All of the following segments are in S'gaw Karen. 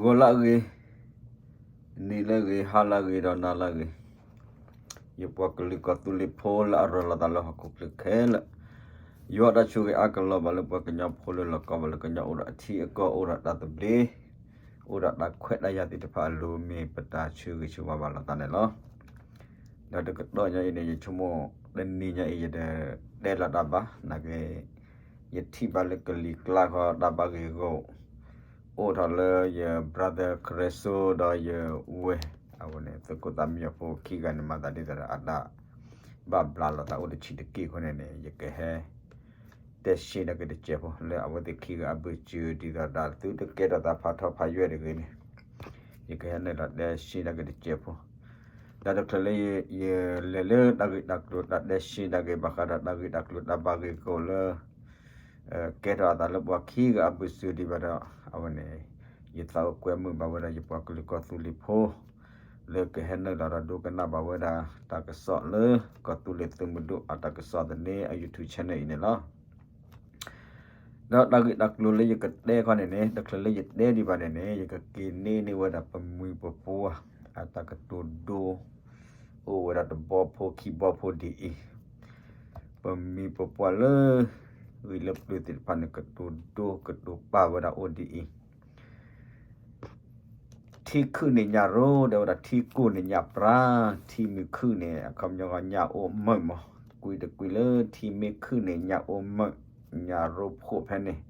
ဂီၤလၢအဂ့ၤ, နံၤလၢအဂ့ၤ, ဟါလၢအဂ့ၤ ဒီးနၤလၢအဂ့ၤ, ယပှၤကလုာ်ကီၢ်သူလ့ၤဖိလၢအရၤလီၤသးလၢဟီၣ်ခိၣ်ချၢခဲလၢာ်, ယွၤတၢ်ဆိၣ်ဂ့ၤအါကလီၤဘၣ်လၢပှၤကညီဖိလၢလီၢ်ကီဘၣ်လၢကညီအိၣ်ဒီးအထံအကီၢ် အိၣ်ဒီးတၢ်သဘျ့, အိၣ်ဒီးတၢ်ခွဲးတၢ်ယာ်သ့ၣ်တဖၣ်အလိၤ မ့ၢ်ပတၢ်ဆၢဂ့ၤဆၢဝါဘၣ်လိာ်သးန့ၣ်လီၤ. ဒီးတကတီၢ်ညါအံၤန့ၣ် ယဆိကမိၣ်တနံၤညါအံၤ ယတတဲလီၤတၢ်ဘၣ်, နာ်က့ ယထံၣ်ဘၣ်လၢကလံၤကျါဃီ တၢ်ဘၣ်ဂ့ၢ်ဂီၢ် အိၣ်ထီၣ်လၢယ brother ခရၢစိ ဒီးယဝဲၢ် အဝဲန့ၣ် သုးခိၣ်သၣ်မံယီၤဖိခံဂၤန့ၣ် မၤသးဒ်သိးဒီး အတၢ်ဘၣ်ဘျးလိာ်သးအိၣ်တဆံးတက့ၢ်အဃိန့ၣ်န့ၣ် ယကဟဲ တဲရှင်းတၢ်က့ၤတစဲးဖိ လၢအဝဲသ့ၣ်ခံဂၤအဘၢၣ်စၢၤ ဒ်သိးဒီးသုတကဲထီၣ်သးဖးထီဖးယွဲၢ်တဂ့ၤန့ၣ် ယကဟဲနုာ်လီၤတဲရှင်းတၢ်က့ၤတစဲးဖိ, ဒီးတချုးလၢယလဲၤလၢတၢ်ဂ့ၢ်တၢ်ကျိၤ တၢ်တဲရှင်းတၢ်က့ၤဘၣ်ဃးဒီးတၢ်ဂ့ၢ်တၢ်ကျိၤ တၢ်ဘၣ်ဂ့ၢ်ဂီၢ်လၢ ကဲထီၣ်အသးလၢပှၤခံဂၤအဘၢၣ်စၢၤဒံးဘၣ်ဒီး အဝဲန့ၣ် ယသးအိၣ်ကွဲမုာ်ဘၣ်ဝဲဒၣ်ယပှၤကလုာ်ကီၢ်သူလ့ၤဖိ လၢကဟဲနုာ်လီၤဒီးဒိကနၣ်ဘၣ်ဝဲဒၣ် တၢ်ကစီၣ်လၢ ကီၢ်သူလ့ၤသုးမုၢ်ဒိၣ်အတၢ်ကစီၣ်သန့ အ YouTube channel အံၤန့ၣ်လီၤ. ဒီးတၢ်ဂ့ၢ်တၢ်ကျိၤလၢယကတဲခီန့ၣ်န့ၣ် တချုးလၢယတဲဒံးဘၣ်န့ၣ်န့ၣ် ယကက့ၤန့ၢ်န့ၢ်ဝဲဒၣ်ပမိၢ်ပပှၢ် အတၢ်ကတိၤဒိ အိၣ်ဝဲဒၣ်တဘီဖိခံဘီဖိဒ်အံၤ, ပမိၢ်ပပှၢ်လၢ ဂံၢ်လၢပျၢၤသ့ၣ်တဖၣ်န့ၣ် ကတိၤဒိကတိၤပာ်ဝဲဒၣ်အိၣ်ဒ်အံၤ, ထံခုၣ်န့ၣ်ညၣ်ရိ တဲဝဲဒၣ်ထံကိၢ်န့ၣ်ညၣ်ပြါ, ထံမ့ၢ်ခုၣ်န့ၣ် အခီပညီညၣ်အိၣ်မုာ်မး, ကွံာ်တကွံာ်လၢထံမ့ၢ်ခုၣ်န့ၣ် ညၣ်အိၣ်မုာ်, ညၣ်ရိဖှိၣ်ဖဲန့ၣ်,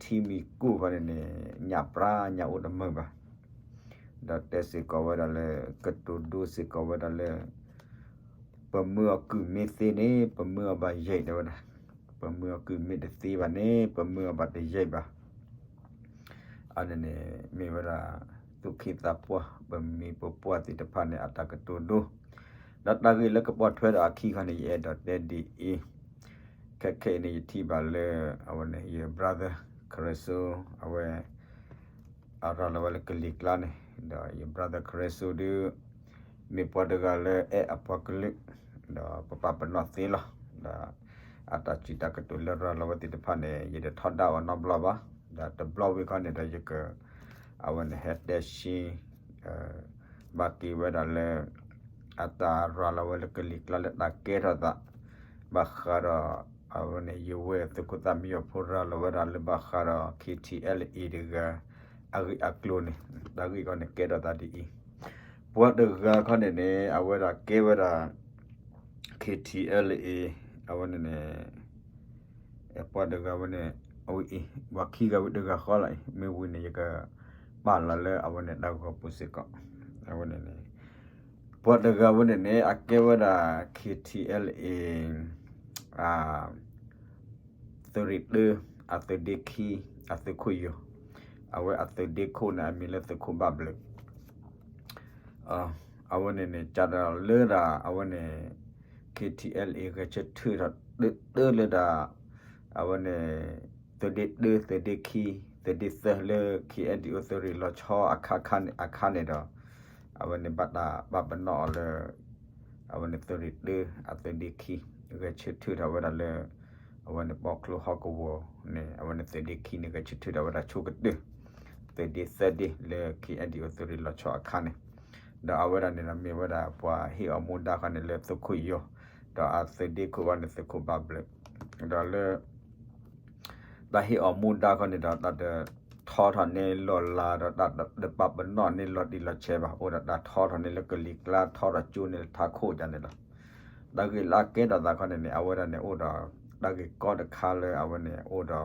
ထံမ့ၢ်ကိၢ်ဖဲန့ၣ်န့ၣ် ညၣ်ပြါ ညၣ်အိၣ်တမုာ်ဘၣ်. ဒီးတဲစ့ၢ်ကီးဝဲဒၣ်လၢ ကတိၤဒိစ့ၢ်ကီးဝဲဒၣ်လၢ ပမၢအီၤကုၢ်မ့ၢ်သ့န့ၣ် ပမၢအီၤဘၣ်ယံာ်တဲဝဲဒၣ်, ပမၢအီၤကုၢ်မ့ၢ်တသ့ဘၣ်န့ၣ် ပမၢအီၤဘၣ်တယံာ်ဘၣ်. အန့ၣ်န့ၣ် မ့ၢ်ဝဲဒၣ် သူၣ်က့သးပှၢ် ပမိၢ်ပပှၢ်သ့ၣ်တဖၣ်န့ၣ် အတၢ်ကတိၤဒိ, ဒီးတၢ်ဂ့ၢ်လၢကပိာ်ထွဲဒီးအခံခီန့ၣ် ယအဲၣ်ဒိးတဲဒ်အံၤ, ခဲခဲအံၤန့ၣ် ယထံၣ်ဘၣ်လၢ အဝဲန့ၣ် ယ brother ခရၢစိ အဝဲ အရၤလီၤဝဲလၢကလံၤကျါန့ၣ်, ဒီးယ brother ခရၢစိဒု မ့ၢ်ပှၤတဂၤလၢအဲၣ်အပှၤကလုာ်, ဒီးပပာ်ပနီၣ်သ့လီၤ. ဒီးအတၢ်စံးတၢ်ကတိၤလၢရၤလီၤဝဲသ့ၣ်တဖၣ်န့ၣ် ယတထီဒါအီၤနီတဘျီဘၣ်. ဒီးတဘျီဝံၤခီန့ၣ်ဒီးယက အဝဲန့ၣ်ဟဲတဲရှင်း ဘၣ်က့ၤဝဲဒၣ်လၢ အတၢ်ရၤလီၤဝဲလၢကလံၤကျါလၢတၢ်ကဲထီၣ်သး ဘၣ်ဃးဒီး အဝဲန့ၣ် ယဝဲၢ်သုးခိၣ်သၣ်မံယီၤဖိရၤလီၤဝဲဒၣ်လၢဘၣ်ဃးဒီး KTLA တဂၤ အဂ့ၢ်အကျိၤန့ၣ် တၢ်ဂ့ၢ်ခီန့ၣ်ကဲထီၣ်သးဒ်အံၤ, ပှၤတဂၤခီန့ၣ်န့ၣ် အဝဲဒၣ်ကဲဝဲဒၣ် KTLA အဝဲန့ၣ်န့ၣ် ပှၤတဂၤဝဲန့ၣ် အဝဲအံၤ ပှၤခံဂၤဝံၤတဂၤဃီလီၤအံၤ မ့ၢ်ဝံၤန့ၣ် ယကပာ်လီၤလၢအဝဲန့ၣ်တၢ်ဂီၤပူၤစ့ၢ်ကီး, အဝဲန့ၣ်န့ၣ် ပှၤတဂၤဝဲန့ၣ်န့ၣ် အကဲဝဲဒၣ် KTLA သုးရ့ၣ်တၢ အသုးဒ့ခံ အသုးခိၣ်ယီၤ, အဝဲအသုးဒ့ခိၣ်န့ၣ် အမံၤလၢသုးခိၣ်ဘၣ်ဘျၢၣ် အဝဲန့ၣ်န့ၣ် ကးဒီးလၢဒၣ် အဝဲန့ၣ် KTLA ဂဲၤဆၢထၢၣ်ထီၣ်တၢလၢဒၣ် အဝဲန့ၣ် သုးဒ့တၢ သုးဒ့ခံ သုးဒ့သၢလၢ KNDO သုးရ့ၣ်လီၤဆီအခါန့ၣ် အခါန့ၣ်ဒီး အဝဲန့ၣ်ဘၣ်တၢ်ပာ်ပနီၣ်အီၤလၢ အဝဲန့ၣ်သုးရ့ၣ်တၢ အသုးဒ့ခံ ဂဲၤဆၢထၢၣ်ထီၣ်ဝဲဒၣ်လၢ အဝဲန့ၣ်ပီချိဟီၣ်ကဝီၤန့ၣ် အဝဲန့ၣ်သုးဒ့ခံန့ၣ် ဂဲၤဆၢထၢၣ်ထီၣ်ဝဲဒၣ်ဆိကတၢၢ် သုးဒ့သၢဒ့လၢ KNDO သုးရ့ၣ်လီၤဆီအခါန့ၣ်, ဒီးအဝဲဒၣ်န့ၣ်ဒီးမ့ၢ်ဝဲဒၣ်ပှၤဟ့ၣ်အီၤမူဒါခီန့ၣ်လၢသုးခိၣ်ယီၤ, ဒီးအသုးဒ့ခိၣ်ဝဲန့ၣ်သုးခိၣ်ဘၣ်ဘျၢၣ်, ဒီးလၢ တၢ်ဟ့ၣ်အီၤမူဒါခီန့ၣ်ဒီး တၢ်တထီထီၣ်န့ၢ်လီၤလးဒီးတၢ်တပာ်ပနီၣ်န့ၢ်လီၤတံၢ်လီၤဆဲးဘၣ်, အိၣ်ဒီးတၢ်ထီထီၣ်န့ၢ်လၢကလံၤကျါ ထီထီၣ်ကၠိန့ၢ်လၢထးခိၣ်ဒ်န့ၣ်လီၤ. တၢ်ဂ့ၢ်လၢအကဲထီၣ်သးခီန့ၣ်န့ၣ် အဝဲဒၣ်န့ၣ်အိၣ်ဒီး တၢ်ဂ့ၢ်ကီတခါလၢအဝဲန့ၣ်အိၣ်ဒီး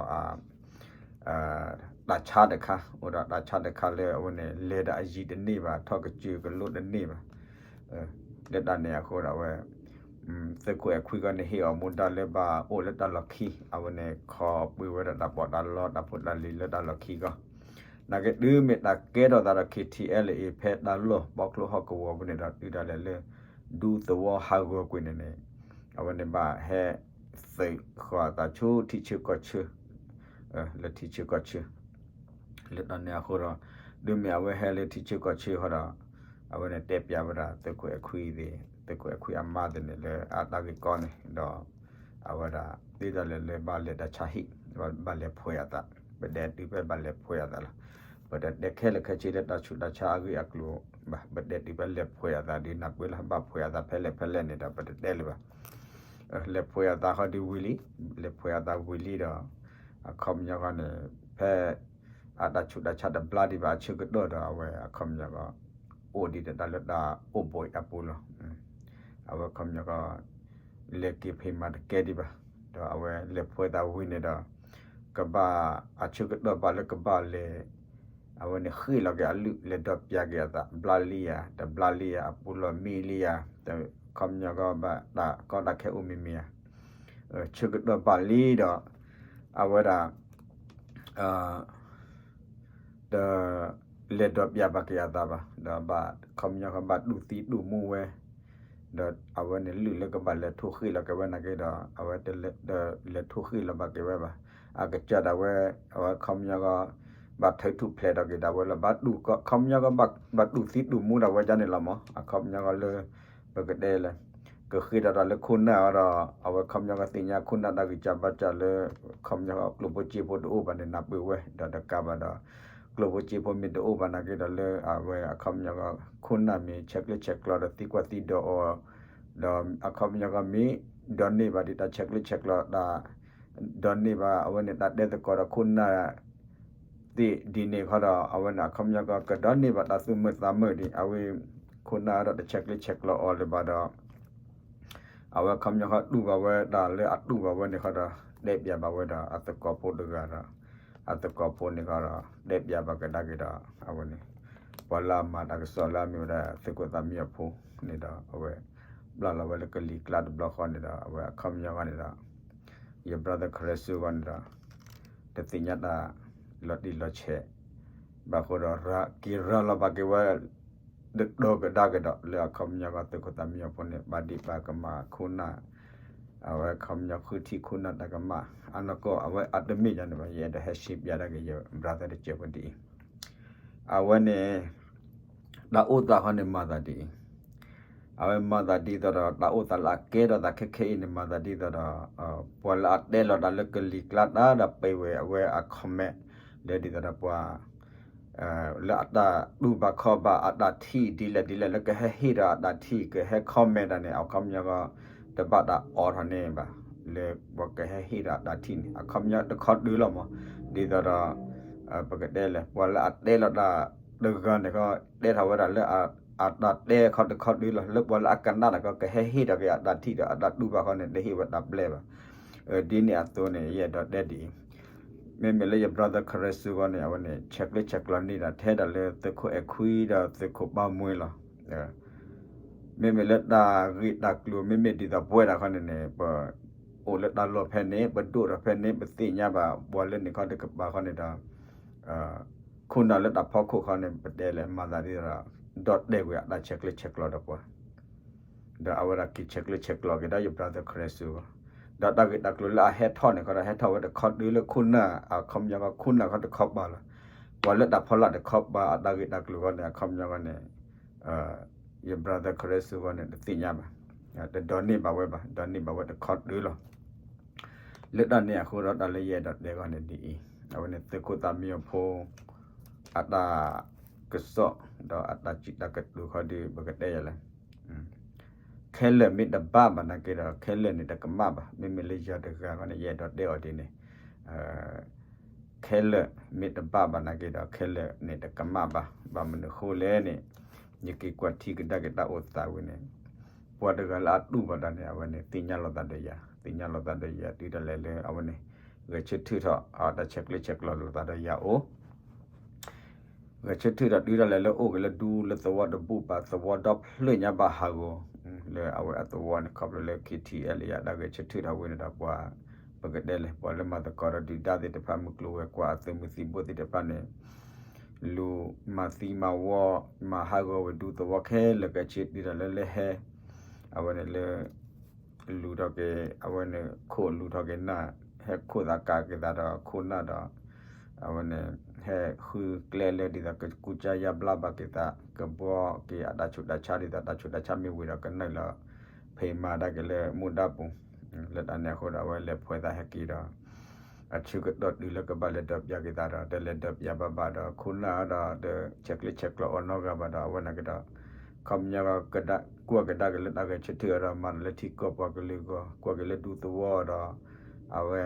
တၢ်ဆါတခါ, အိၣ်ဒီးတၢ်ဆါတခါလၢအဝဲန့ၣ် လဲၤဒီးအယံၤတန့ၢ်ဘၣ်, ထီၣ်ကစၢၢ်ကလိတန့ၢ်ဘၣ်. လၢတၢ်န့ၣ်အဃိဒီးအဝဲ သုးခိၣ်အဲၣ်ခွံဂီၢ်န့ၣ် ဟ့ၣ်အီၤမူဒါလၢဘၣ်အိၣ်လၢတၢ်လီၢ်ခံ, အဝဲန့ၣ် ခီပှ့ၤဝဲဒၣ်တၢ်ပီးတၢ်လီ တၢ်ဖိတၢ်လံၤလၢတၢ်လီၢ်ခံဂီၢ်, နာ်က့တုၤမ့ၢ်တၢ်ကဲထီၣ်သးဒီး KTLA ဖဲတၢ်လီၢ်ပီချိဟီၣ်ကဝီၤပူၤန့ၣ်ဒီး တုၤဒၣ်လဲာ်လၢ ဒူသဝီဟးဂီၤကွံာ်န့ၣ်န့ၣ် အဝဲန့ၣ်ဘၣ်ဟဲသုးဃီၤအသးဆူထံဆၢကီၢ်ဆၢ, လၢထံဆၢကီၢ်ဆၢ လၢတၢ်န့ၣ်အဃိဒီး တုၤမ့ၢ်အဝဲဟဲလၢထံဆၢကီၢ်ဆၢဃီဒီး အဝဲန့ၣ်တဲပျးဝဲဒၣ်သုးခိၣ်အဲၣ်ခွံသ့ၣ်, သုးခိၣ်အဲၣ်ခွံအမါသ့ၣ်န့ၣ်လၢအတၢ်ဂ့ၢ်ကီန့ၣ်ဒီး အဝဲဒၣ် ဒ်သိးလဲၣ်လၢဘၣ်လဲၤတၢ်ဆါဟံၣ်, ဘၣ်လဲၤဖှဲးအသး, ပဒဲတုၤဖဲဘၣ်လဲၤဖှဲးအသးလီၤ. ပတတဲခဲလၢာ်ခဲဆ့လၢတၢ်ဆူးတၢ်ဆါအဂ့ၢ်အကျိၤဘၣ်, ပတဲတုၤဖဲလဲၤဖှဲးအသးဒ်နၢ်ပၢၢ်လၢဘၣ်ဖှဲးအသးဖဲလဲၣ်ဖဲလဲၣ်န့ၣ်ဒီး ပတတဲလၢၤဘၣ်. လဲၤဖှဲးအသးဃီဒ်ဝံၤလံ, လဲၤဖှဲးအသးဝံၤလံဒီး အခီပညီဃီန့ၣ် ဖဲ အတၢ်ဆူးတၢ်ဆါတဘျါဒံးဘၣ်အဆၢကတီၢ်ဒီး အဝဲအခီပညီဃီ အိၣ်ဒံးတၢ်လၢတၢ်အိၣ်ဘှံးအပူၤလီၤ. အဝဲအခီပညီဃီ လဲၤက့ၤဖံးမၤတကဲဒံးဘၣ်. ဒီးအဝဲလဲၤဖှဲးသးဝံၤန့ၣ်ဒီး ကဘၣ်အဆၢကတီၢ်ဘၣ်လၢကဘၣ်လဲၤ အဝဲန့ၣ်ဃ့ၣ်လီၤက့ၤအလုၢ် လဲၤဒီးပျးက့ၤအသး ဘျါလံဧါ တဘျါလံဧါ အပူၤလီၢ်မံလံဧါ, အခီပညီဃီဘၣ်တၢ်ကီတၢ်ခဲအိၣ်မံၤမံၤဧါ, ဆၢကတီၢ်ဘၣ်လံဒီး အဝဲဒၣ် တ လဲၤဒီးပျးဘၣ်က့ၤအသးဘၣ်, ဒီးဘၣ် ခီပညီဃီဘၣ်တူၢ်သံတူၢ်မူဝဲ, ဒီးအဝဲန့ၣ်လုၢ်လၢကဘၣ်လဲၤထိၣ်ဃ့ၣ်လီၤက့ၤဝဲနာ်က့ဒီး အဝဲတလဲၤ တလဲၤထိၣ်ဃ့ၣ်လီၤဘၣ်က့ၤဝဲဘၣ်. အကစၢ်ဒၣ်ဝဲ အဝဲခီပညီဃီ ဘၣ်ထုးထူၣ်ဖျဲးထီၣ်က့ၤဒၣ်ဝဲလီၤ. ဘၣ်တူၢ်ခီပညီဃီ ဘၣ်တူၢ်သံတူၢ်မူဒၣ်ဝဲဒ်န့ၣ်လီၤမး. အခီပညီဃီလၢ ပကတဲလဲၣ် ကဃ့ၢ်ထီၣ်တၢ်လၢခိၣ်နၢ်အီၤဒီး အဝဲခီပညီဃီသ့ၣ်ညါခိၣ်နၢ်တၢ်ဂံၢ်စၢ်ဘါစၢ်လၢ ခီပညီဃီကျိၣ်ဖိစ့ဖိတအိၣ်ဘၣ်န့ၣ် နၢ်ပၢၢ်ဝဲ ဒီးတကးဘၣ်ဒီး ကျိၣ်ဖိစ့ဖိမ့ၢ်တအိၣ်ဘၣ်နာ်က့ဒီးလၢအဝဲအခီပညီဃီ ခိၣ်နၢ်မ့ၢ်ဆဲးကျၢဆဲးကျိးဒီးသံကွၢ်သံဒိးအီၤ ဒီးအခီပညီဃီမ့ၢ် ဒိးန့ၢ်ဘၣ်ဒံးတၢ်ဆဲးကျၢဆဲးကျိးတၢ် ဒိးန့ၢ်ဘၣ်အဝဲန့ၣ်တၢ်တဲသကိးဒီးခိၣ်နၢ် သ့ၣ်ဒ်န့ၣ်ဃီဒီး အဝဲန့ၣ်အခီပညီဃီကဒိးန့ၢ်ဘၣ်တၢ်သူၣ်မုာ်သးမုာ်ဒံး အဝဲ ခိၣ်နၢ်ဒီးတဆဲးကျၢဆဲးကျိးအီၤလၢၤဘၣ်ဒီး အဝဲခီပညီဃီတူၢ်ဘၣ်ဝဲတၢ်လၢအတူၢ်ဘၣ်ဝဲန့ၣ်ဃီဒီး တဲပျးဘၣ်ဝဲဒီးအသကိးဖိတဂၤဒီး အသကိးဖိန့ၣ်ဃီဒီး တဲပျးဘၣ်ကဒါက့ၤဒီး အဝဲန့ၣ် ပှၤလၢအမၤတၢ်ကစီၣ်လၢအမ့ၢ်ဝဲဒၣ် သုးခိၣ်သးမံအဖိန့ၣ်ဒီး အဝဲ ဘျၣ်လီၤဝဲလၢကလံၤကျါတဘျီဃီန့ၣ်ဒီး အဝဲအခီပညီဃီန့ၣ်ဒီး ယ brother ခရၢစူဃီန့ၣ်ဒီး တသ့ၣ်ညါတၢ်လီၤတံၢ်လီၤဆဲး ဘၣ်ဃိဒီး က့ၤရၤလီၤဘၣ်က့ၤဝဲ တတီၤကဒါက့ၤဒီး လၢအခီပညီဃီသုးခိၣ်သးမံအဖိန့ၣ် ဘၣ်ဒံးဘၣ်ကမၣ်ခိၣ်နၢ် အဝဲခီပညီဃုထံၣ်ခိၣ်နၢ်တၢ်ကမၣ် အနီၢ်ကီၢ် အဝဲအတမ့ၢ်ညါန့ၣ်ဘၣ် ယအဲၣ်ဒိးဟဲရှဲပျးဒၣ်က့ၤယ brother တစဲးဖိဒ်အံၤ အဝဲန့ၣ် တၢ်အိၣ်သးဃီန့ၣ်မၤသးဒ်အံၤ, အဝဲမၤသးဒ်သိးဒီး တၢ်အိၣ်သးလၢအကဲထီၣ်သးခဲခဲအံၤန့ၣ် မၤသးဒ်သိးဒီး ပှၤလၢအတဲလီၤတၢ်လၢကလံၤကျါတၢ်ဒီး ပ့ၤဝဲအဝဲအ comment လၢဒ်သိးဒီးပှၤ လၢအတၢ်တူၢ်ဘၣ်ခီၣ်ဘၣ်အတၢ်ထံၣ်ဒ်လဲၣ်ဒ်လဲၣ် လၢကဟဲဟ့ၣ်ဒီးအတၢ်ထံၣ် ကဟဲ comment တၢ်န့ၣ် အခီပညီဃီ တဘၣ်တၢ်အိးထီၣ်န့ၢ်ဘၣ် လၢပှၤကဟဲဟ့ၣ်ဒီးအတၢ်ထံၣ်န့ၣ် အခီပညီတခီဒုလီၤမး, ဒ်သိးဒီး ပကတဲလဲၣ် ပှၤလၢအတဲလီၤတၢ်တဂၤန့ၣ်ဃီ တဲထီၣ်ဝဲဒၣ်လၢ အတၢ်တဲခီတခီဒုလီၤ လၢပှၤလၢအကနၣ်တၢ်ဃီ ကဟဲဟ့ၣ်ထီၣ်က့ၤအတၢ်ထံၣ်ဒီးအတၢ်တူၢ်ဘၣ်ဃီန့ၣ် တဟ့ၣ်ဝဲတၢ်ဘျဲဘၣ်. ဒ်န့ၣ်အသိးန့ၣ် ယအဲၣ်ဒိးတဲဒ်အံၤ, မ့မ့ၢ်လၢယ brother ခရၢစူဃီန့ၣ် အဝဲန့ၣ် ဆဲးကျၢဆဲးကျိးန့ၢ်ဒၣ်ထဲဒၣ်လၢသုးခိၣ်အဲၣ်ခွံဒီးသုးခိၣ်ဘါမှ့လီၤ. မ့မ့ၢ်လၢတၢ်ဂ့ၢ်တၢ်ကျိၤ မ့မ့ၢ်ဒ်သိးပဝဲဒၣ်ဃီန့ၣ်န့ၣ် ပအိၣ်လၢတၢ်လီၢ်ဖဲန့ၣ် ပဒိၣ်ထီၣ်ဖဲန့ၣ် ပသ့ၣ်ညါဘၣ် ပှၤလၢန့ၣ်ခီတကပၤဃီန့ၣ်ဒီး ခိၣ်နၢ်လၢတၢ်ဖီခိၣ်ဃီန့ၣ် ပတဲလဲၣ် မၤသးဒ်သိးဒီး ဒီးတဲာ်ကွံာ်အတၢ်ဆဲးကျၢဆဲးကျိးဒီးပှၤ ဒီးအဝဲဒၣ်က့ၤဆဲးကျၢဆဲးကျိးက့ၤဒီးယ brother ခရၢစူဃီ, ဒီးတၢ်ဂ့ၢ်တၢ်ကျိၤလၢအဟဲထီၣ်န့ၣ်ဃီဒီး ဟဲထီၣ်ဝဲတခီဒုလၢခိၣ်နၢ် အခီပညီဃီခိၣ်နၢ်ခီတခီပၤလီၤ. ပှၤလၢတၢ်ဖီလာ်တခီပၤအတၢ်ဂ့ၢ်တၢ်ကျိၤဃီန့ၣ် အခီပညီဃီန့ၣ် ယ brother ခရၢစူဃီန့ၣ် တသ့ၣ်ညါဘၣ်, တဒိးန့ၢ်ဘၣ်ဝဲဘၣ်, ဒိးန့ၢ်ဘၣ်ဝဲတခီဒုလီၤ. လၢတၢ်န့ၣ်အဃိဒီး တၢ်လၢယအဲၣ်ဒိးတဲဃီန့ၣ်ဒ်အံၤ, အဝဲန့ၣ်သုးခိၣ်သးမံအဖိ အတၢ်ကစီၣ် ဒီးအတၢ်စံးတၢ်ကတိၤဃီဒီး ပကတဲယၤလဲၣ် ခဲလၢာ်မ့ၢ်တဘၣ်ဘၣ်နာ်က့ဒီး ခဲလၢာ်န့ၣ်တကမၣ်ဘၣ်. မ့မ့ၢ်လၢယၤတဂၤဃီန့ၣ် ယအဲၣ်ဒိးတဲအီၤဒ်န့ၣ် ခဲလၢာ်မ့ၢ်တဘၣ်ဘၣ်နာ်က့ဒီး ခဲလၢာ်န့ၣ်တကမၣ်ဘၣ်. ဘၣ်မနုၤဃိလဲၣ်န့ၣ် ယက့ၤကွၢ်ထံကဒါက့ၤတၢ်အိၣ်သးဝံၤန့ၣ် ပှၤတဂၤလၢအတူၢ်ဘၣ်တၢ်န့ၣ် အဝဲန့ၣ် သ့ၣ်ညါလိာ်သးဒီးယၤ, သ့ၣ်ညါလိာ်သးဒီးယၤ တုၤဒၣ်လဲာ်လၢအဝဲန့ၣ် ဂဲၤဆၢထၢၣ်ထီၣ် တၢ်ဆဲးကျၢဆဲးကျိးလိာ်သးဒီးယၤအိၣ် ဂဲၤဆၢထၢၣ်ထီၣ်တုၤဒၣ်လဲာ်လၢအိၣ်က့ၤလၢဒူလၢသဝီတဘူၣ်ဘၣ် သဝီဒီဖျၢၣ်ညါဘၣ်ဟးဂီၤ လၢအဝဲအသဝီန့ၣ် ခီဖျိလၢ KTLA အတၢ်ဂဲၤဆၢထၢၣ်ထီၣ်ဝံၤန့ၣ်ဒီးပှၤ ပကတဲလဲၣ် ပှၤလၢမၤသကိးဒီးဒုၣ်ဒါသ့ၣ်တဖၣ် မုၢ်ကျိၤဝဲၤကွာ်အသုးမုၢ်သံၣ်ဘိသ့ၣ်တဖၣ်န့ၣ် လူၤမၤသံမၤဝီ မၤဟးဂီၤဝဲဒူသဝီခဲလၢာ်ခဲဆ့ တုၤဒၣ်လဲာ်လၢဟဲ အဝဲန့ၣ်လၢ လူၤထီၣ်က့ၤ အဝဲန့ၣ်ခိၣ်လူၤထီၣ်က့ၤနၢ် ဟဲခိၣ်သးကးက့ၤသးဒီးခိၣ်နၢ်ဒီး အဝဲန့ၣ် ဟဲဃုကျဲလၢဒ်သိးကကူစါယါဘျါဘၣ်က့ၤသး ကဘှီက့ၤအတၢ်ဆူးတၢ်ဆါဒ်သိး တၢ်ဆူးတၢ်ဆါမ့ၢ်ဝံၤဒီးကနုာ်လီၤ ဖံးမၤဒၣ်က့ၤလၢမူဒါပူၤ လၢတၢ်န့ၣ်အဃိဒီး အဝဲလဲၤဖှဲးသးဟဲက့ၤဒီး အဆၢကတီၢ်တုၤလၢကဘၣ်လဲၤဒီးပျၢ်က့ၤသးဒီး တလဲၤဒီးပျၢ်ဘၣ်ဘၣ်ဒီး ခိၣ်နၢ်ဒီး တဆဲးကျၢဆဲးကျိးအီၤနီတဂၤဘၣ်ဒီး အဝဲန့ၣ်ကဒီး ခီပညီ ကွၢ်ကဒါက့ၤလၢတၢ်ဂဲၤဆၢထၢၣ်ဒီး မၤဒီးလၢထံကီၢ်ပှၤကလုာ်အဂီၢ် ကွၢ်က့ၤလၢဒူသဝီဒီး အဝဲ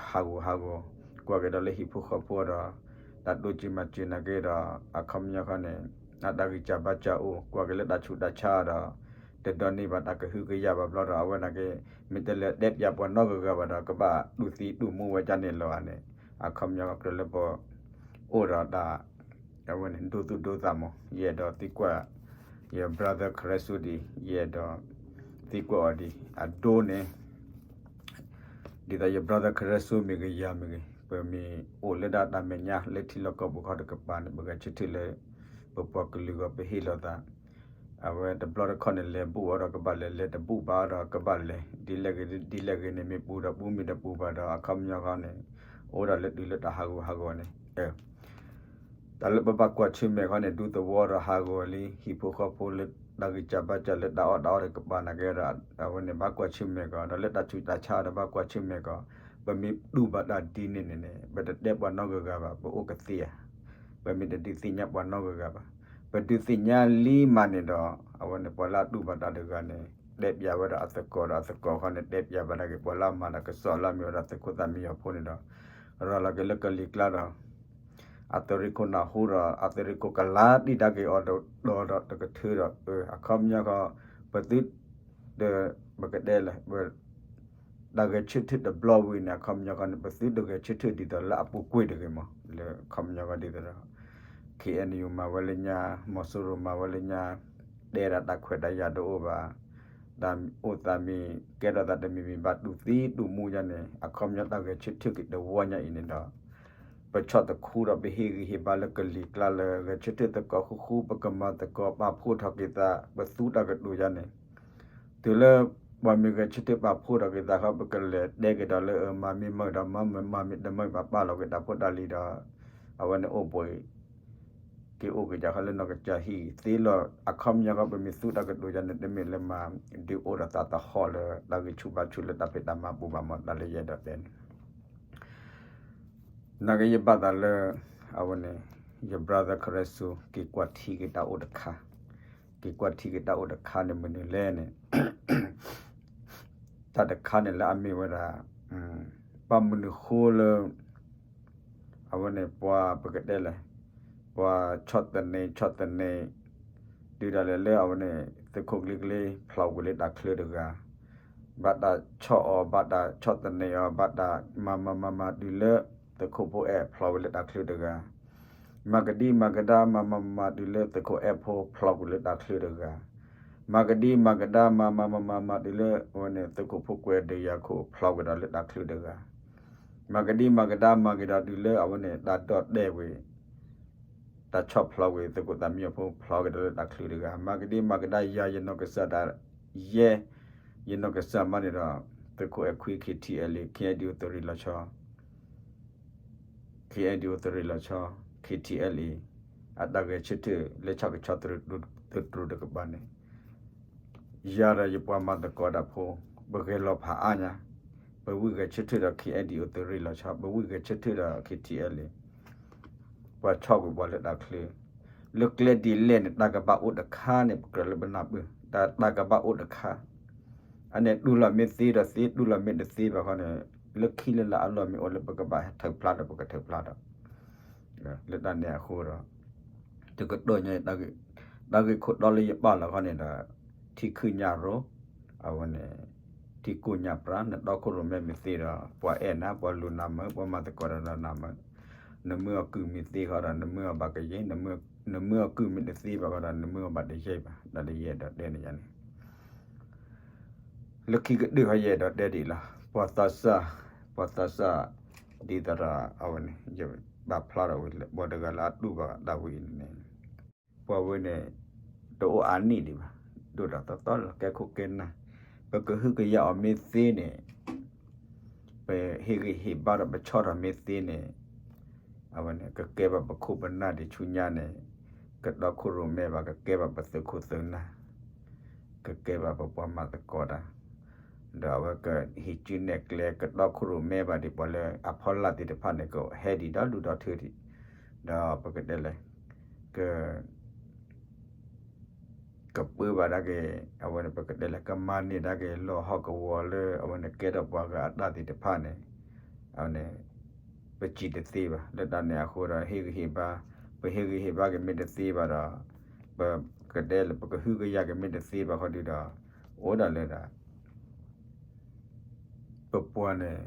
ဟးဂူာ်ဟးဂီၤ ကွၢ်က့ၤဒီးလၢဟံၣ်ဖိဃီဖိဒီး တၢ်တိစၢၤမၤစၢၤနာ်က့ဒီး အခီပညီခီန့ၣ် အတၢ်ဂံၢ်စၢ်ဘါစၢ်အိၣ် ကွၢ်က့ၤလၢတၢ်ဆူးတၢ်ဆါဒီး တဒိးန့ၢ်ဘၣ်တၢ်ကဟုကယာ်ဘၣ်ဘျီဒီး အဝဲနာ်က့ မ့ၢ်တလဲၤတဲပျၢ်ပှၤနီတဂၤဘၣ်ဒီး ကဘၣ်တူၢ်သံတူၢ်မူဝဲဒ်န့ၣ်လီၤဧါန့ၣ် အခီပညီကြၢးလၢပ အိၣ်ဒီးတၢ် အဝဲန့ၣ် ဒိသူၣ်ဒိသးမး ယအဲၣ်ဒိးသံကွၢ် ယ brother ခရၢစူဒံး ယအဲၣ်ဒိး သံကွၢ်အီၤဒံး အဒိန့ၣ် ဒ်သိးယ brother ခရၢစူမ့ၢ်ဂ့ၤ ယၤမ့ၢ်ဂ့ၤ ပမ့ၢ်အိၣ်လၢဒၣ်တၢ်မဲာ်ညါလၢထံလီၢ်ကီၢ်ပူၤခီတကပၤန့ၣ် ပဂဲၤဆၢထၢၣ်လၢ ပပှၤကလုာ်ဂီၢ်ပဟ့ၣ်လိာ်သး အဝဲတဘျီတခီၣ်န့ၣ် လဲၤဘူၣ်အီၤဒီးကဘၣ်လဲၤ လဲၤတဘူၣ်ဘၣ်ဒီးကဘၣ်လဲၤ ဒ်လဲၣ်ဂ့ၤဒ်လဲၣ်ဂ့ၤန့ၣ် မ့ၢ်ပူၤဒီးပူၤ မ့ၢ်တပူၤဘၣ်ဒီး အခီပညီခီန့ၣ် အိၣ်ဒၣ်လၢတုၤလၢတၢ်ဟးဂူာ်ဟးဂီၤန့ၣ် တၢ်လၢပဘၣ်ကွၢ်ဆၢၣ်မဲာ်ခီန့ၣ် ဒူသဝီဒီးဟးဂီၤလံ ဟံၣ်ဖိဃီဖိလၢတၢ်ဂံၢ်စၢ်ဘါစၢ်လၢတၢ်အီၣ်တၢ်အီတကပၤနာ်က့ဒီး အဝဲန့ၣ်ဘၣ်ကွၢ်ဆၢၣ်မဲာ်ကီး ဒီးလၢတၢ်ဆူးတၢ်ဆါဒီးဘၣ်ကွၢ်ဆၢၣ်မဲာ်ကီး ပမ့ၢ်တူၢ်ဘၣ်တၢ်ဒ်န့ၣ်န့ၣ်န့ၣ် ပတတဲပှၤနီတဂၤဂၤဘၣ် ပအိၣ်ကသ့ဧါ ပမ့ၢ်တဒုးသ့ၣ်ညါပှၤနီတဂၤဂၤဘၣ် ပဒုးသ့ၣ်ညါလံမးန့ၣ်ဒီး အဝဲန့ၣ် ပှၤလၢအတူၢ်ဘၣ်တၢ်တဂၤန့ၣ် တဲပျးဝဲဒၣ်အသကိးဒီးအသကိးခီန့ၣ် တဲပျးဘၣ်ဒၣ်က့ၤ ပှၤလၢအမၤတၢ်ကစီၣ်လၢအမ့ၢ်ဝဲဒၣ်သုးခိၣ်သၣ်မံညီၤဖိန့ၣ်ဒီး ရၤလီၤက့ၤလၢကလံၤကျါဒီး အသုးရ့ၣ်ခိၣ်နၢ်ဟူဒီး အသုးရ့ၣ်ခိၣ်ကလါတံၢ်ဒၣ်က့ၤအီၤဒီးတကထုးဒီး အခီပညီဃီ ပသု ဒီး ပကတဲလဲၣ် တၢ်ဂဲၤဆၢထၢၣ်တဘျီဝံၤန့ၣ် အခီပညီဃီန့ၣ် ပသုတဂဲၤဆၢထၢၣ်ဒ်သိးလၢအပူၤကွံာ်တဂ့ၤမး လၢအခီပညီဃီဒ်သိးဒီး ခ့ၣ်အဲၣ်ယူၣ် မၤဝဲလၢညါ မီၤစိရိၤမၤဝဲလၢညါ တဲဒၣ်တၢ်ခွဲးတၢ်ယာ်တအိၣ်ဘၣ် တၢ်အိၣ်သးမံၤ ကဲထီၣ်သးတမံၤမံၤဘၣ်တူၢ်သံတူၢ်မူယါန့ၣ် အခီပညီတၢ်ဂဲၤဆၢထၢၣ်က့ၤတဝီညါအံၤန့ၣ်ဒီး ပဆီၣ်သခူဒီးပဟ့ၣ်ဂံၢ်ဟ့ၣ်ဘါလၢကလံၤကျါလၢ ဂဲၤဆၢထၢၣ်သကိးဃူဃူ ပကမၤသကိးပာ်ဖှိၣ်ထီၣ်က့ၤသး ပသူတၢ်ကတိၤယါန့ၣ် တုၤလၢ ပှၤမ့ၢ်ဂဲၤဆၢထၢၣ်ပာ်ဖှိၣ်ထီၣ်က့ၤသးဃီ ပကလဲၤတဲက့ၤဒီးလၢ မၤမ့ၢ်မုာ်ဒီးမၤမ့ၢ်တမုာ်ဘၣ် ပာ်လီၤက့ၤတၢ်ဖိတၢ်လံၤဒီး အဝဲန့ၣ်အိၣ်ဘှံး က့ၤအိၣ်က့ၤယၤဃီလၢနီၢ်ကစၢ်ဟံၣ်သ့လီၤ အခီပညီဃီ ပမ့ၢ်သူတၢ်ကတိၤယါန့ၣ် တမ့ၢ်လၢမၤ ဒုးအိၣ်ဒီးသးသဟီၣ်လၢ တၢ်ဂံၢ်ဆူၣ်ဘါဆူၣ်လၢတၢ်ဖံးတၢ်မၤပူၤဘၣ်မး တၢ်လၢယအဲၣ်ဒိးတဲန့ၣ် နာ်က့ယဘၣ်သးလၢ အဝဲန့ၣ် ယ brother ခရၢစူ က့ၤကွၢ်ထံက့ၤတၢ်အိၣ်တခါ က့ၤကွၢ်ထံက့ၤတၢ်အိၣ်တခါန့ၣ်မနုၤလဲၣ်န့ၣ် တၢ်တခါန့ၣ်လၢအမ့ၢ်ဝဲဒၣ် ဘၣ်မနုၤဃိလၢ အဝဲန့ၣ်ပှၤပကတဲလဲၣ် ပှၤဆီၣ်သနံးဆီၣ်သနံး တုၤဒၣ်လဲာ်လၢအဝဲန့ၣ် သုးခိၣ်ကျ့ကျ့ဖျိးကွံာ်လၢတၢ်ချၢတဂၤ ဘၣ်တၢ်ဆီၣ်အီၤ ဘၣ်တၢ်ဆီၣ်သနံးအီၤ ဘၣ်တၢ်မၤမၤမၤမၤတုၤလၢ သုးခိၣ်ဖိအဲၣ်ဖျိးကွံာ်လၢတၢ်ချၢတဂၤ မၤကဒံမၤကဒါမၤမၤမၤမၤတုၤလၢသုးခိၣ်အဲၣ်ဖိဖျိးကွံာ်လၢတၢ်ချၢတဂၤ မၤကဒံမၤကဒါမၤမၤမၤမၤမၤတုၤလၢအဝဲန့ၣ် သုးခိၣ်ဖိကွဲးဒုးယၤခိၣ်ဖျိးကွံာ်ဒီးလၢတၢ်ချၢတဂၤ မၤကဒံမၤကဒါမၤက့ၤဒီးတုၤလၢအဝဲန့ၣ် တၢ်ဒိးတဲာ်ကွံာ် တၢ်ဆီၣ်ဖျိးကွံာ် သုးခိၣ်သၣ်မံညီၤဖိဖျိးကွံာ်ဒီးလၢတၢ်ချၢတဂၤ မၤကဒံမၤကဒါယၤယနီၢ်ကစၢ်ဒၣ်ယဲ ယနီၢ်ကစၢ်မးန့ၣ်ဒီး သုးခိၣ်အဲၣ်ခွံ ခ့ၣ်ထံၣ်အဲၣ်လံ ခ့ၣ်အဲၣ်ဒံၣ်အိၣ်သုးရ့ၣ်လီၤဆီ ခ့ၣ်အဲၣ်ဒံၣ်အိၣ်သုးရ့ၣ်လီၤဆီ ခ့ၣ်ထံၣ်အဲၣ်လံ အတၢ်ဂဲၤဆၢထၢၣ်လၢဆၣ်ကဆီသုးတြူးတကပၤန့ၣ် ယၤဒီးယပှၤမၤသကိးတၢ်ဖိ ပဂဲၤလီၤဖးအါညါ ပဝံဂဲၤဆၢထၢၣ်ဒီး ခ့ၣ်အဲၣ်ဒံၣ်အိၣ်သုးရ့ၣ်လီၤဆီ ပဝံဂဲၤဆၢထၢၣ်ဒီး ခ့ၣ်ထံၣ်အဲၣ်လံ ပှၤဆီၣ်ကွံာ်ပှၤလၢတၢ်ချၢ လၢကျဲဒ်လဲၣ်န့ၣ် တၢ်ကဘၣ်အိၣ်တခါန့ၣ် ပကြၢးလၢပနၢ်ပၢၢ် တၢ်တၢ်ကဘၣ်အိၣ်တခါ အန့ၣ်တူၢ်လိာ်မ့ၢ်သ့ဒီးသ့ တူၢ်လိာ်မ့ၢ်တသ့ဘၣ်ဃီန့ၣ် လၢခံလၢလၢအလီၢ်မ့ၢ်အိၣ်လၢပကဘၣ်ထုးဖျါဒီးပကထုးဖျါဒီး လၢတၢ်န့ၣ်အဃိဒီး တကတီၢ်ညါ တၢ်ဂ့ၢ်ခိၣ်တီလၢယပာ်လီၤခီန့ၣ်ဒီး ထံခုၣ်ညၣ်ရိ အဝဲန့ၣ် ထံကိၢ်ညၣ်ပြၢ နတီခိၣ်ရိၣ်မဲမ့ၢ်သ့ဒီး ပှၤအဲၣ်နၤ ပှၤလူၤနၤမုာ် ပှၤမၤသကိးဒီးနၤမုာ် နမၢအီၤကုၢ်မ့ၢ်သ့ဃီဒီး နမၢအီၤဘၣ်ကယံၤ နမၢအီၤကုၢ်မ့ၢ်တသ့ဘၣ်ဃီဒီး နမၢအီၤဘၣ်တယံၤဘၣ် ဒီးလၢယအဲၣ်ဒိးတဲန့ၣ်ယါန့ၣ် လၢခံကတၢၢ်ခီယအဲၣ်ဒိးတဲဒ်အံၤလီၤ ပှၤသးစၢ် ပှၤသးစၢ် ဒ်သိးဒီးအဝဲန့ၣ် ယပာ်ဖျါထီၣ်ဝံၤလၢ ပှၤတဂၤလၢအတူၢ်ဘၣ်တၢ်ဝံၤန့ၣ် ပှၤဝဲန့ၣ် တအိၣ်အါနံၣ်ဒံးဘၣ် ဒိၣ်ဒီးသီသီလၢကဲခိၣ်ကဲနၢ် ပကဟုကယာ်အီၤမ့ၢ်သ့န့ၣ် ပဟ့ၣ်ဂံၢ်ဟ့ၣ်ဘါဒီးပဆီၣ်ထီၣ်မ့ၢ်သ့န့ၣ် အဝဲန့ၣ် ကကဲဘၣ်ပခိၣ်ပနၢ်ဒံးဆူညါန့ၣ် ကတီခိၣ်ရိၣ်မဲဘၣ် ကကဲဘၣ်ပသုးခိၣ်သုးနၢ် ကကဲဘၣ်ပပှၤမၤသကိးတၢ် ဒီးအဝဲကဟံးစုနဲၣ်ကျဲ ကတီခိၣ်ရိၣ်မဲဘၣ်ဒံး ပှၤလၢအဖီလာ်သ့ၣ်တဖၣ်န့ၣ် ကဟဲဒံးဒီဒူၣ်ဒီထၢဒံး, ဒီးပကတဲလဲၣ် က ကပၢဘၣ်ဒၣ်က့ၤ အဝဲန့ၣ် ပကတဲလဲၣ် ကမၤန့ၢ်ဒၣ်က့ၤ လီၢ်ဟီၣ်ကဝီၤလၢအဝဲန့ၣ်ကဲထီၣ်ပှၤဂၤအတၢ်သ့ၣ်တဖၣ်န့ၣ် အဝဲန့ၣ် ပစံးတသ့ဘၣ်. လၢတၢ်န့ၣ်အဃိဒီး ဟ့ၣ်ဂံၢ်ဟ့ၣ်ဘါ, ပဟ့ၣ်ဂံၢ်ဟ့ၣ်ဘါက့ၤမ့ၢ်တသ့ဘၣ်ဒီး ပကတဲလၢ ပကဟုကယာ်က့ၤမ့ၢ်တသ့ဘၣ်ခီဒုဒီး အိၣ်ဒၣ်လၢဒၣ် ပပှၤန့ၣ်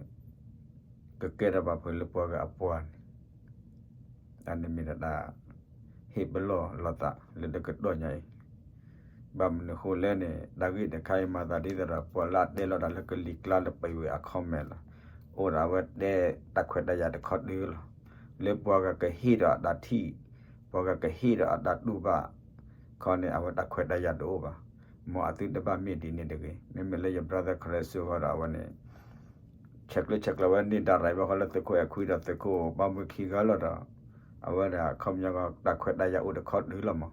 ကကဲထီၣ်ဘၣ်ဖုးလၢပှၤဂၤအပှၤန့ၣ် အန့ၣ်မ့ၢ်ဒၣ်တၢ် ဟ့ၣ်ပလီၢ်လိာ်သးလၢတကတီၢ်ညါအံၤ, ဘၣ်မနုၤဃိလဲၣ်န့ၣ် တၢ်ဂ့ၢ်တခါအံၤမၤသးဒ်သိးဒီး ပှၤလၢအတဲလီၤတၢ်လၢကလံၤကျါလၢပဝဲအခီမဲာ်လီၤ. အိၣ်ဒီးအဝဲတဲတၢ်ခွဲးတၢ်ယာ်တခီဒုလီၤ. လၢပှၤဂၤကဟ့ၣ်ဒီးအတၢ်ထံၣ်, ပှၤဂၤကဟ့ၣ်ဒီးအတၢ်တူၢ်ဘၣ်ခီန့ၣ် အဝဲတၢ်ခွဲးတၢ်ယာ်တအိၣ်ဘၣ်. မ်အသုတဘၣ်မ့ၢ်ဒ်န့ၣ်တဂ့ၤ. မ့မ့ၢ်လၢယ brother ခရၢစိဃီဒီး အဝဲန့ၣ် ဆဲးကျၢဆဲးကျိးဝဲန့ၢ်ဒၣ်ရၤဘၣ်ဃီလၢသုးခိၣ်အဲၣ်ခွံဒီးသုးခိၣ်ဘၣ်မုၢ်ခံဂၤလီၤဒီး အဝဲဒၣ်အခီပညီကီး တၢ်ခွဲးတၢ်ယာ်အိၣ်တခီဒုလီၤမး.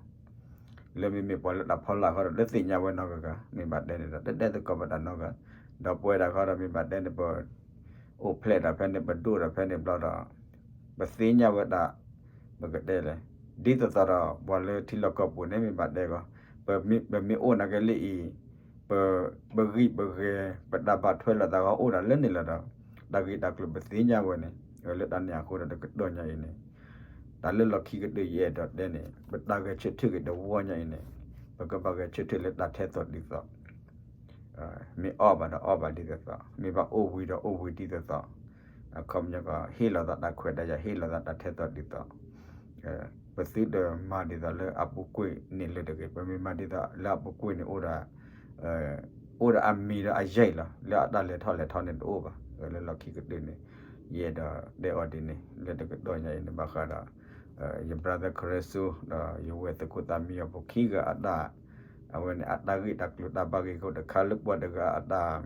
လၢမ့မ့ၢ်ပှၤလၢတၢ်ဖီလာ်ဃီဒီး တသ့ၣ်ညါဝဲနီတဂၤဂၤ မ့ၢ်ဘၣ်တဲန့ၣ်ဒီး တတဲသကိးပတၢ်နီတဂၤ, ဒီးပဝဲဒၣ်ဃီဒီး မ့ၢ်ဘၣ်တဲန့ၣ် ပအိၣ်ဖျဲၣ်ဒီးဖဲန့ၣ် ပဒိၣ်ဒီးဖဲန့ၣ်ဘျီဒီး ပသ့ၣ်ညါဝဲဒၣ် ပကတဲလဲၣ် ဒ်သိးသိးဒီး ပှၤလၢထံလီၢ်ကီၢ်ပူၤန့ၣ် မ့ၢ်ဘၣ်တဲကီး ပမ့ၢ်အိၣ်နာ်က့လၢအံၤ ပ ပဂံၢ်ပဂဲၤ ပတၢ်ဘၣ်ထွဲလိာ်သးဂီၢ်အိၣ်ဒၣ်လၢန့ၣ်လီၤဒီး တၢ်ဂ့ၢ်တၢ်ကျိၤပသ့ၣ်ညါဝဲန့ၣ် လၢတၢ်န့ၣ်အဃိဒီးတကတီၢ်ညါအံၤန့ၣ် တၢ်လၢလီၢ်ခံကတၢၢ်ယအဲၣ်ဒိးတဲန့ၣ် ပတၢ်ဂဲၤဆၢထၢၣ်က့ၤတဝီညါအံၤန့ၣ် ပကဘၣ်ဂဲၤဆၢထၢၣ်လၢတၢ်ထဲသိးတုၤသိး မ့ၢ်အီၣ်ဘၣ်ဒီးအီၣ်ဘၣ်ဒ်သိးသိး, မ့ၢ်ဘၣ်အိၣ်ဝံၤဒီးအိၣ်ဝံၤဒ်သိးသိး, အခီပညီကီး ဟ့ၣ်လီၤသးတၢ်ခွဲးတၢ်ယာ် ဟ့ၣ်လီၤသးတၢ်ထဲသိးတုၤသိး, ပသုတမၤဒ်သိးလၢအပူၤကွံာ်န့ၣ်လၢတဂ့ၤ. ပမ့ၢ်မၤဒ်သိးလၢအပူၤကွံာ်န့ၣ် အိၣ်ဒီး အိၣ်ဒီးအမံၤဒီးအယဲၢ်လီၤ. လၢအတၢ်လဲၤထီၣ်လဲၤထီန့ၣ်တအိၣ်ဘၣ်. လၢလီၢ်ခံကတၢၢ်န့ၣ် ယအဲၣ်ဒိးတဲအီၤဒ်န့ၣ် လၢတကတီၢ်ညါအံၤန့ၣ် ဘၣ်ဃးဒီး ယ brother ခရၢစိ ဒီးယဝဲၢ်သုးခိၣ်သးမံအီၤဖိခံဂၤအတၢ် အဝဲန့ၣ် အတၢ်ဂ့ၢ်တၢ်ကျိၤတၢ်ဘၣ်ဂ့ၢ်ခိၣ်တခါလၢပှၤတဂၤအတၢ်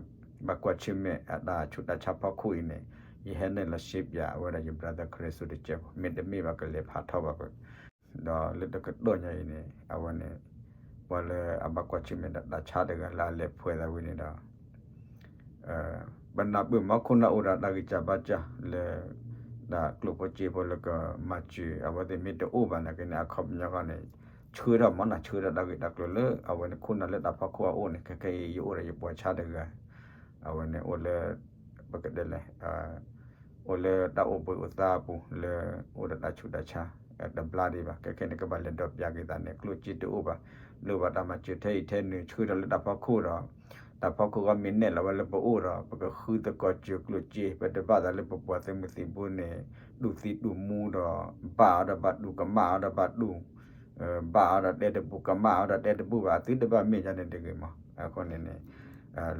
ဘၣ်ကွၢ်ဆၢၣ်မဲာ်အတၢ်ဆူးတၢ်ဆါဖီခိၣ်အံၤန့ၣ် ယဟဲနဲၣ်လီၤရှဲပၠးအဝဲဒၣ်ယ brother ခရၢစိတကဲးဖိ မ့တမ့ၢ်ဘၣ်ကလဲၤဖးထီဘၣ်ပ ဒီးလၢတကတီၢ်ညါအံၤန့ၣ် အဝဲန့ၣ် ပှၤလၢအဘၣ်ကွၢ်ဆၢၣ်မဲာ်ဒီးတၢ်ဆါတဂၤလၢအလဲၤဖှဲးသးဝံၤန့ၣ်ဒီး ပနၢ်ပၢၢ်မး ခိၣ်နၢ်အိၣ်ဒီးတၢ်ဂံၢ်စၢ်ဘါစၢ်လၢ တၢ်ကျိၣ်ဖိစ့ဖိလၢကမၤစၢၤ အဝဲသ့ၣ်မ့ၢ်တအိၣ်ဘၣ်နာ်က့န့ၣ် အခီပညီဃီန့ၣ် ဆှၢထီၣ်မးနီၤ ဆှၢထီၣ်တၢ်ဂ့ၢ်တၢ်ကျိၤလၢ အဝဲန့ၣ်ခိၣ်နၢ်လၢတၢ်ဖီခိၣ်အအိၣ်န့ၣ် ခဲခဲအံၤ ယအိၣ်ဒီးယပှၤဆါတဂၤ အဝဲန့ၣ်အိၣ်လၢ ပကတဲလဲၣ် အိၣ်လၢတၢ်အိၣ်ဘှံးအိၣ်သါအပူၤလၢ အိၣ်ဒီးတၢ်ဆူးတၢ်ဆါ တဘျါဒံးဘၣ် ခဲခဲန့ၣ် ကဘၣ်လဲၤဒီးပၠးက့ၤသးန့ၣ် ကျိၣ်စ့တအိၣ်ဘၣ် လိၣ်ဘၣ်တၢ်မၤစၢၤထဲအံၤထဲနုၤ ဆှၢထီၣ်လၢတၢ်ဖီခိၣ်ဒီး တၢ်ဖီခိၣ်ဂီၢ်မ့ၢ်နဲၣ်လီၤဝဲလၢပအိၣ်ဒီး ပကဃုသကိးစၢၤကျိၣ်စ့ ပတဘၣ်သးလၢပပှၤသုးမုၢ်သံၣ်ဘိန့ၣ် တူၢ်သံတူၢ်မူဒီး ဘၣ်အီၤဒီးဘၣ်တူၢ် ကမၣ်အီၤဒီးဘၣ်တူၢ် ဘၣ်အီၤဒီးတဲတဘူၣ် ကမၣ်အီၤဒီးတဲတဘူၣ်ဘၣ် အသုတဘၣ်မ့ၢ်ယါန့ၣ်တဂ့ၤမး အဃိန့ၣ်န့ၣ်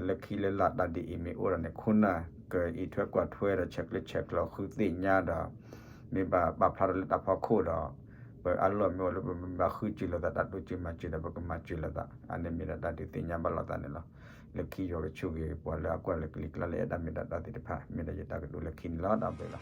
လၢခံလၢလာ်တၢ်ဒ်အံၤမ့ၢ်အိၣ်ဒီးန့ၣ် ခိၣ်နၢ်ကအံးထွဲကွၢ်ထွဲဒီး ဆဲးကျၢဆဲးကျိးဃုသ့ၣ်ညါဒီး မ့ၢ်ဘၣ်ပာ်ဖျါထီၣ်လၢတၢ်ဖီခိၣ်ဒီး ပအလီၢ်မ့ၢ်အိၣ်လၢပမ့ၢ်ဘၣ်ဃုစၢၤလိာ်သး တၢ်တိစၢၤမၤစၢၤဒီး ပကမၤစၢၤလိာ်သး အန့ၣ်မ့ၢ်ဒၣ်တၢ်ဒုးသ့ၣ်ညါဘၣ်လိာ်သးန့ၣ်လီၤ. လၢခံယွၤကဆိၣ်ဂ့ၤပှၤလၢအကွၢ်လၢကလံၤကျါလၢအဲၣ်တၢ်မ့ၢ်တၢ်တီသ့ၣ်တဖၣ် မ့ၢ်ဒၣ်ယတၢ်ကတိၤလၢခံန့ၣ်လီၤ. တၢ်ဘျုးလီၤ.